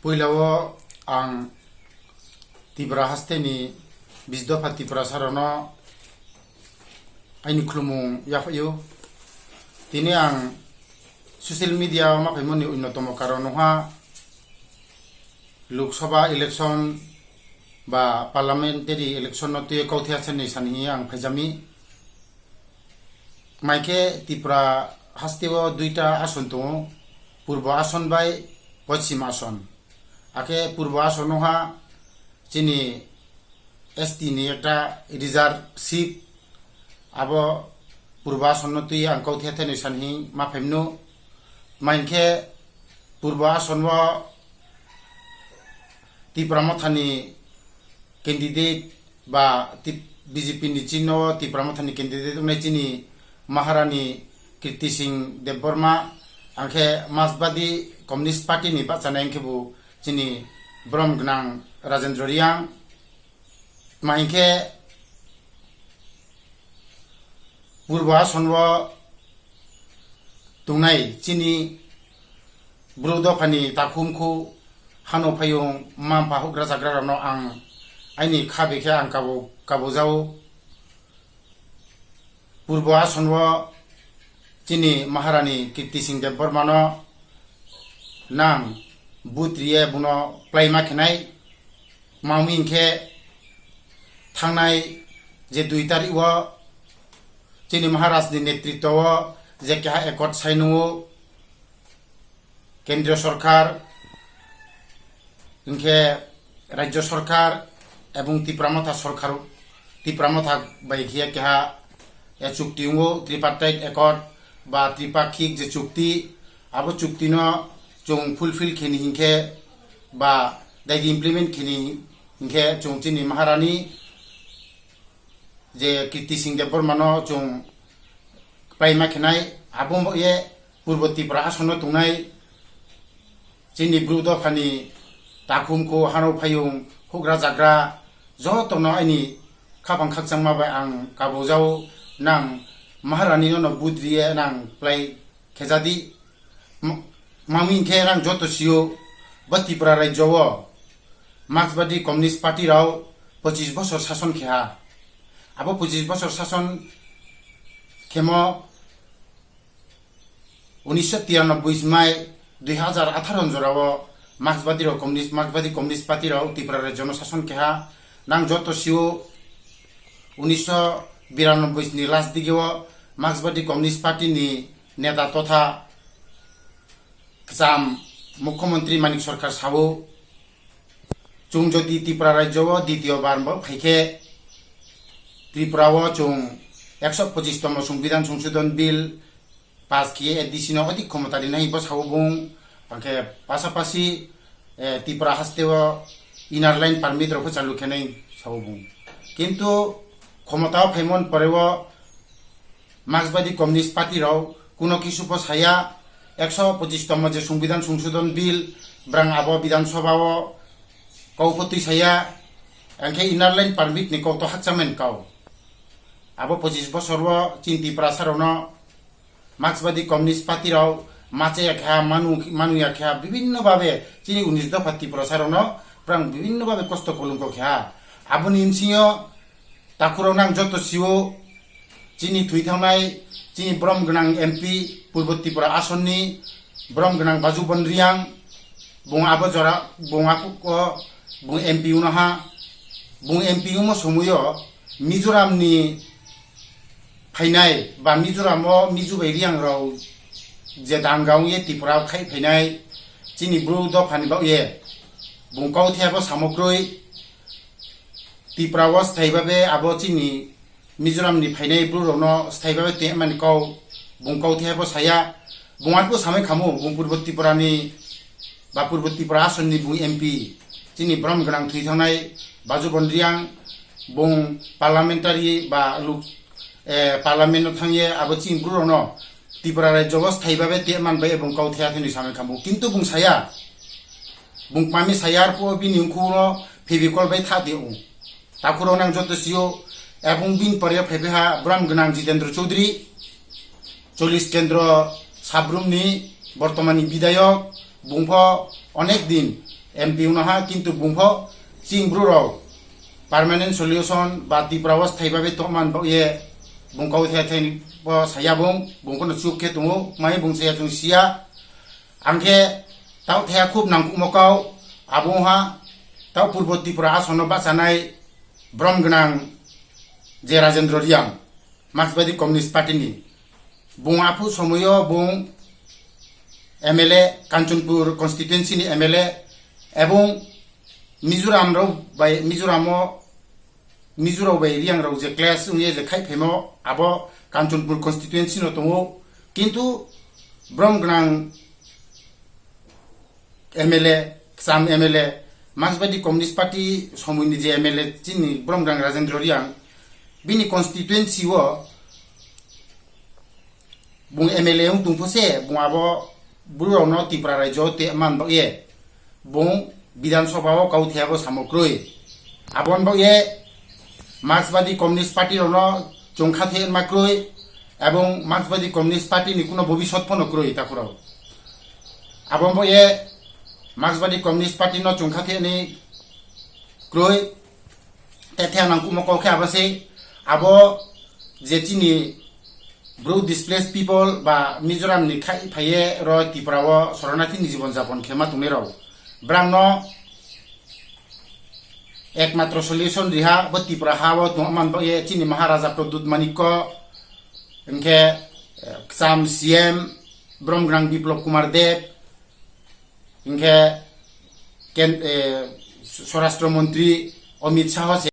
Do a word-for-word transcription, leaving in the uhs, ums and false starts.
Puilao ang Tripura hasteni bish dopha Tiprasarokno aini khulumung yaphaio. Tini ang social media o ma phaimani unnotomo karon wngkha Lok Sabha election ba parliamentary election no twi kauthai asani sani ang phaijami. Maikhe Tripura hasteo duita ason tongo, Purbo ason bai Poschim ason. Akhe Purbo ason wngkha chini S T ni ekta reserve seat, abo Purbo ason no twi ang kauthai thani sani ma phaimno. Maikhe Purbo ason o Tipra Mothani candidate ba Tip-, B J P ni chini o Tipra Mothani candidate wngnai chini Maharani Kirti Singh Debbarma, angkhe Marxbadi Communist Party ni bachana angkhe bo chini borom gwnang Rajendra Reang. Tma hinkhe Purbo ason o tongnai chini bru dophani takhumkhu hano phayung mma mpha hugra jagra rokno ang aini kha bai khe ang kabo, kabo jao. Purbo ason o chini Maharani Kirti Singh Debbarmano nang but riye bono klaima khenai. Mami hinkhe thangnai je dui tarik o chini Maharaj ni netritwa o je keha accord sai nungo Kendriya Sorkar, hinkhe Rajya Sorkar ebong Tipra Motha Sorkar, Tipra Motha bai khe keha, eh, chukti wngo, Tripartite Accord ba tripakhik je chukti, abo chukti no chwng fulfill kheni hinkhe ba daidi implement kheni hinkhe chwng chini Maharani je Kirti Singh Debbarmano chwng klaima khenai, abo wngbo ye Purbo Tripura asono tongnai chini bru dophani takhumkhu hano phayung hugra jagra jotono aini khapang khakchangma bai ang kabo jao, nang Maharani no but riye nang plai khejadi. M-, mami hinkhe nang joto sio, ba Tripura rajyo o Marxbadi Communist Party rao pochis bosor sason kheha. Abo pochis bosor sason khemo unisho tiranoboi mai dui hazar atharo jorao Marxbadi rao Communist, Marxbadi Communist Party rao Tripura rajyo no sason kheha. Nang joto sio unisho biranoboi ni last dige o Marxbadi Communist Party ni neta totha kwcham Mukhyamantri Manik Sarkar sao, chwng jodi Tripura rajyo o ditiyo bar bo phaikhe, Tripura o chwng ekso pochis tomo Songbidan Songshodhon Bill pass khiye A D C no odik khomota rinai bo sao bung, hwnkhe pasapasi, eh, Tripura haste o inner line permit rok pho chalu khenai sao bung. Kintu khomota o phaimon pore o Marxbadi Communist Party rok kuno kisu pho saya, ekso pochis tomo je Songbidan Songshodhon Bill, brang abo Bidhan Sabha o kau pho twi saya, angkhe inner line permit ni kau to hakchamen kau. Abo pochis bosor o chini Tiprasa rokno Marxbadi Communist Party rok macha ya kha, manu, manu ya kha, bibinno babe chini unis dopha Tiprasa rokno brang bibinno babe kosto kolongko kha. Aboni bisingo Takhurok nang joto sio, chini thwi thangnai, chini borom gwnang M P, Purbo Tripura asonni borom gwnang Baju Bon Reang, bung abo jora, bung apuko, bung M P wngno ha, bung M P wngmo somoio Mizoram ni phainai ba Mizoram o Miju bai Reang rok je danga wngye Tripura khai phainai, chini bru dophani bagye bung kau thebo samokroi, Tripura o sthai babe abo chini Mizoram ni phainai bru rokno sthai babe tei mani kau, bung kau thebo saya, bung arbo samai khamu, bung Purbo Tripura ni ba Purbo Tripura asonni bung M P, chini borom gwnang thwi thangnai Baju Bon Reang, bung parliamentary ba luk, eh, parliament no thangye abo chini bru rokno Tripura rajyo o sthai babe tei man bai bung kau thaya thini samai khamu, kintu bung saya, bung pami saya arpo bini ungkhu no Fevicol bai tha di ung. Takhurok nang joto sio, ebong bini pore phaiphaiha borom gwnang Jitendra Chaudhary, chollis kendro sabrumni bortomani bidayok, bungpho onek din M P wngno ha, kintu bungpho ching bru rok permanent solution ba Tripura o sthai bagwi tongman bagwi bung kau the the bo saya bung, bung phano chup khe tongo, mai bung saya chwng sia. Angkhe tau thaya khub nangkukmo kau, abo wngha tau Purbo Tripura asono bachanai brom gwnang je Rajendra Reang, Marksbadi Communist Party ni. Bung aphu somoyo bung M L A, Kanchanpur constituency ni M L A, ebong Mizoram rok bai, Mizoram o Mizo rok bai Reang rok je clash wngye je khai phaimo, abo Kanchanpur constituency no tongo. Kintu brom gwnang M L A, Kcham M L A, Marksbadi Communist Party somoini je M L A chini brom gwnang Rajendra Reang, bini constituency o bung M L A wng tongpho se, bung abo bru rokno Tripura rajyo te man bagye bung Bidhan Sabha o kau thaya bo samo krwi. Abon bagye Marksbadi Communist Party rokno chwng kha the ma krwi, ebong Marksbadi Communist Party ni kuno bobisot phono krwi takhurok. Abon bagye Marksbadi Communist Party no chwng kha the ni krwi, te the nang kumo kau khe abo se, abo je chini bru displaced people ba Mizoram ni khai phaye ro Tripura o soranathi ni jibon japon khema tongnai rok, brang no ekmatro solution riha bo Tripura ha o tong man bagye chini Maharaja Pradyut Manikko, hingkhe, eh, Kcham C M brom gwnang Biplab Kumar Deb, hingkhe ken-, eh, Swarashtra Montri Amit Shah se